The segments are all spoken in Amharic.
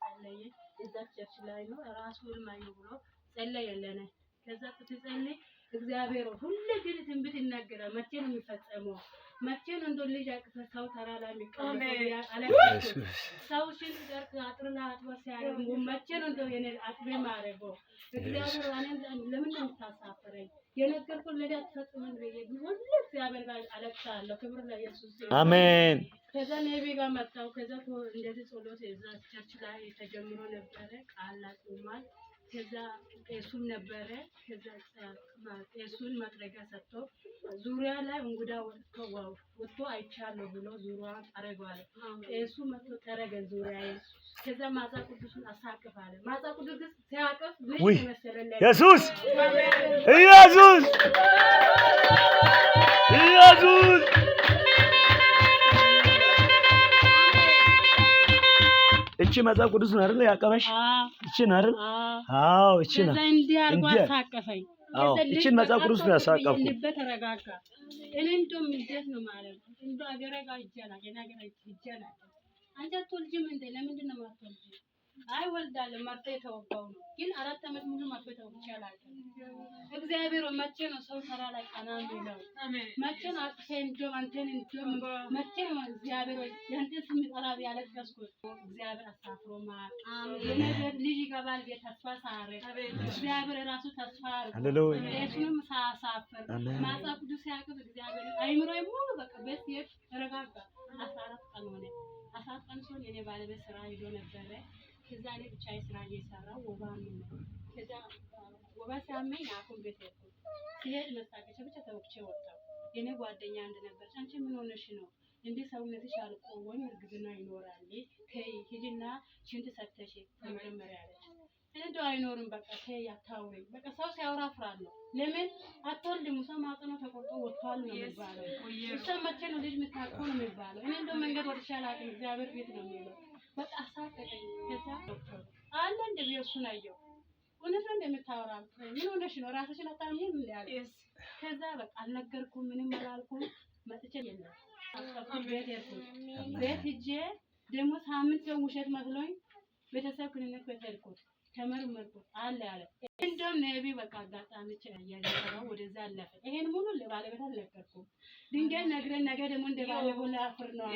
እየጸለየ እዛ church ላይ ነው ራሱ ህልም አየሁ ብሎ ጸለየለን። ከዛ ስትጸልይ እግዚአብሔር ሁሉ ግን ትንቢት ይናገራል። መቼ ነው የሚፈጸመው? መቼ ነው እንደ ልጅ አቅፈ ሰው ተራ ላይ የሚቀመጠው? ኢየሱስ። ሰው ሽንት ጨርቅ አጥርና አጥቦ ሲያደርግ መቼ ነው እንደው የኔ አጥቤ ማደርገው? እግዚአብሔር እኔን ለምን ነው የምታሳፍረኝ? የነገርኩህን ለኔ አትፈጽምም ብዬ ሁሉ እግዚአብሔር ጋር አለቅሳለሁ። ክብር ለኢየሱስ ይሁን። አሜን። ከዛ ነቢ ጋር መጣሁ። ከዛ እንደዚህ ጸሎት እዛ church ላይ ተጀምሮ ነበረ። ቃል አቁሟል። ከዛ ቄሱም ነበረ። ከዛ ቄሱን መጥረጊያ ሰጥቶ ዙሪያ ላይ እንጉዳ ወጥቶ አይቻለሁ ብሎ ዙሪያዋን ጠረገዋል። ቄሱ መጥቶ ጠረገን ዙሪያዬን። ከዛ መጽሐፍ ቅዱሱን አሳቅፋለ። መጽሐፍ ቅዱስ ሲያቅፍ ልጅ ውይ የመሰለ ኢየሱስ፣ ኢየሱስ፣ ኢየሱስ። እቺ መጽሐፍ ቅዱስ ነው አይደል ያቀበሽ? እቺ ነው አይደል? አዎ፣ እቺ ነው። ከዛ እንዲህ አድርጎ እንዲህ አሳቀፈኝ። አዎ፣ ከዛ ልጅ እቺን መጽሐፍ ቅዱስ ነው በቃ ያሳቀፍኩት። ልቤ ተረጋጋ። እኔ እንደውም እንዴት ነው ማለት ነው እንደው አገሬ ጋር ሂጄ አላውቅም፣ የእኔ አገር ሂጄ አላውቅም። አንቺ አትወልጂም እንዴ? ለምንድን ነው የማትወልጂው? አይ ወልዳለሁ፣ መርፌ የተወጋው ነው። ግን 4 ዓመት ሙሉ መርፌ ተወግቼ አላውቅም። እግዚአብሔር ሆይ መቼ ነው ሰው ተራ ላይ ቀና የሚለው? መቼ ነው አቅፌ እንደውም አንተን እንደውም መቼ ነው እግዚአብሔር ሆይ ያንተን ስም ጠራ ያለቀስኩት? እግዚአብሔር አሳፍሮ ማር የኔ ቤት ልጅ ይገባል ብዬ ተስፋ ሳረግ እግዚአብሔር ራሱ ተስፋ አድርጎ ሃሌሉያ። እሱንም ሳያሳፍር አሜን። መጽሐፍ ቅዱስ ሲያቅፍ እግዚአብሔር አይምሮዬ ሙሉ በቃ ቤት ሲሄድ ተረጋጋ። 14 ቀን ሆነ። 14 ቀን ሲሆን የኔ ባለቤት ስራ ሄዶ ነበረ። ከዛ እኔ ብቻዬን ስራ እየሰራሁ ወባ አመመኝ። ከዛ ወባ ሲያመኝ ሐኪም ቤት ሄድኩ። ሲሄድ መስታገሻ ብቻ ተወግቼ ወጣሁ። የኔ ጓደኛ አንድ ነበረች። አንቺ ምን ሆነሽ ነው እንዲህ ሰውነትሽ አልቆ ወይም እርግዝና ይኖራል፣ ተይ ሂጂና ሽንት ሰተሽ ተመርመሪ አለች። እኔ እንደው አይኖርም በቃ ተይ አታውሪኝ። በቃ ሰው ሲያወራ እፍራለሁ። ለምን አትወልድም? ሰው ማህፀኗ ተቆርጦ ወጥቷል ነው የሚባለው። እሷ መቼ ነው ልጅ የምታውቀው ነው የሚባለው። እኔ እንደው መንገድ ወጥቼ አላውቅም፣ እግዚአብሔር ቤት ነው የሚለው። በቃ አሳቀቀኝ። ከዛ ዶክተሩ አለ እንደ ብዬ እሱን አየሁ። እውነት ነው እንደምታወራ ምን ሆነሽ ነው ራስሽን አታምኚም እንዴ አለ። ከዛ በቃ አልነገርኩም፣ ምንም አላልኩም። መጥቼ የለም አቀፍኩት፣ ቤት ሄድኩት። ቤት ሂጄ ደግሞ ሳምንት ሰው ውሸት መስሎኝ ቤተሰብ ክሊኒክ ቤት ሄድኩት፣ ተመርመርኩት አለ አለ። እንደውም ነቢ በቃ አጋጣሚ እያሰራው ወደዛ አለፈ። ይሄን ሙሉ ለባለቤት አልነገርኩም። ድንገት ነግረን ነገ ደግሞ እንደ ባለፈው ላፍር ነው።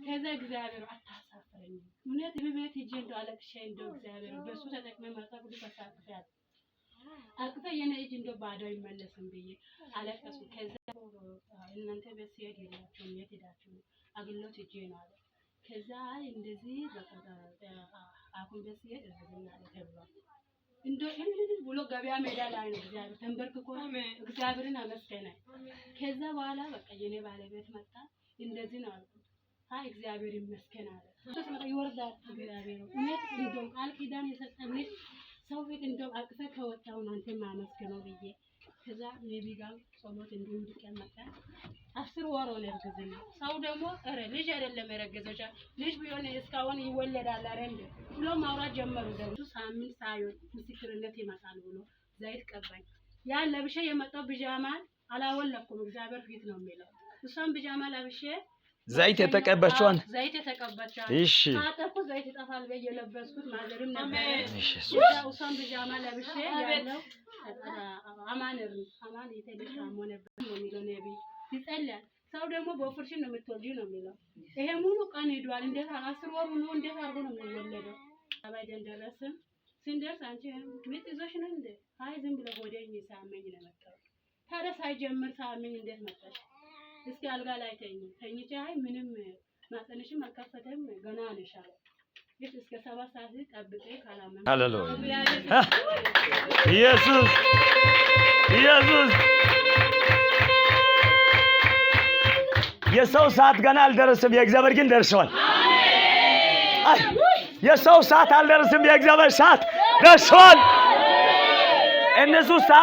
ከዛ እግዚአብሔር አታሳፍረኝም፣ እውነት ቤት ሂጄ እንደው አለቅሼ እንደው እግዚአብሔር በሱ ተጠቅሜ መጽሐፍ ቅዱስ አሳቅፌያለሁ። አቅፈ የኔ እጅ እንደው ባዶ አይመለስም ብዬ አለቀሱ። ከዛ እናንተ ቤት ሲሄድ የላቸውም፣ የት ሄዳችሁ ነው? አገልግሎት ሂጄ ነው አለ። ከዛ አይ እንደዚህ በቃ ሐኪም ቤት ሲሄድ እርግዝና አለ ተብሏል። እንደው እልል ብሎ ገበያ ሜዳ ላይ ነው እግዚአብሔር ተንበርክኮ እግዚአብሔርን አመስገነ። ከዛ በኋላ በቃ የኔ ባለቤት መጣ። እንደዚህ ነው አልኩት። አይ እግዚአብሔር ይመስገን አለ። እሱ ሲመጣ ይወርዳል እግዚአብሔር እውነት እንደው ቃል ኪዳን የሰጠን ልጅ ሰው ፊት እንደው አቅፈ ከወጣውን አንተ ማመስገነው ብዬ ከዛ ነቢ ጋር ጸሎት እንዲሁ እንዲቀመጣ 10 ወር ሆነ እርግዝና። ሰው ደግሞ ኧረ ልጅ አይደለም የረገዘች ልጅ ቢሆን እስካሁን ይወለዳል ኧረ እንደ ብሎ ማውራት ጀመሩ። ደግሞ ሳምንት ሳይሆን ምስክርነት ይመጣል ብሎ ዘይት ቀባኝ። ያን ለብሼ የመጣው ቢጃማን አላወለኩም፣ እግዚአብሔር ፊት ነው የሚለው። እሷን ቢጃማ ለብሼ ዘይት የተቀባችዋን ዘይት የተቀባችዋን ታጠብኩት፣ ዘይት ይጠፋል ብዬ የለበስኩት ማዘርም ነበረ። እሷን ቢጃማ ለብሼ ያለው አማን አማን የተልሽ አሞ ነበር ነው የሚለው ነቢይ ይጸልያል። ሰው ደግሞ በኦፕሬሽን ነው የምትወልጂው ነው የሚለው። ይሄ ሙሉ ቀን ሄዷል። እንዴት 10 ወሩ ነው እንዴት አድርጎ ነው የሚወለደው? አባይደን ደረስን። ስንደርስ አንቺ ምጥ ይዞሽ ነው እንዴ? አይ ዝም ብሎ ሆዴን ሳመኝ ነው የመጣሁት። ታዲያ ሳይጀምር ሳመኝ እንዴት መጣሽ? እስኪ አልጋ ላይ ተኝ። ተኝቼ አይ ምንም ማህፀንሽም አልከፈተም ገና ነሽ አለ። ግን እስከ 7 ሰዓት ጠብቄ ካላመመኝ ሃሌሉያ። ኢየሱስ፣ ኢየሱስ። የሰው ሰዓት ገና አልደረሰም፣ የእግዚአብሔር ግን ደርሰዋል። አይ የሰው ሰዓት አልደረሰም፣ የእግዚአብሔር ሰዓት ደርሰዋል። እነሱ ሰዓት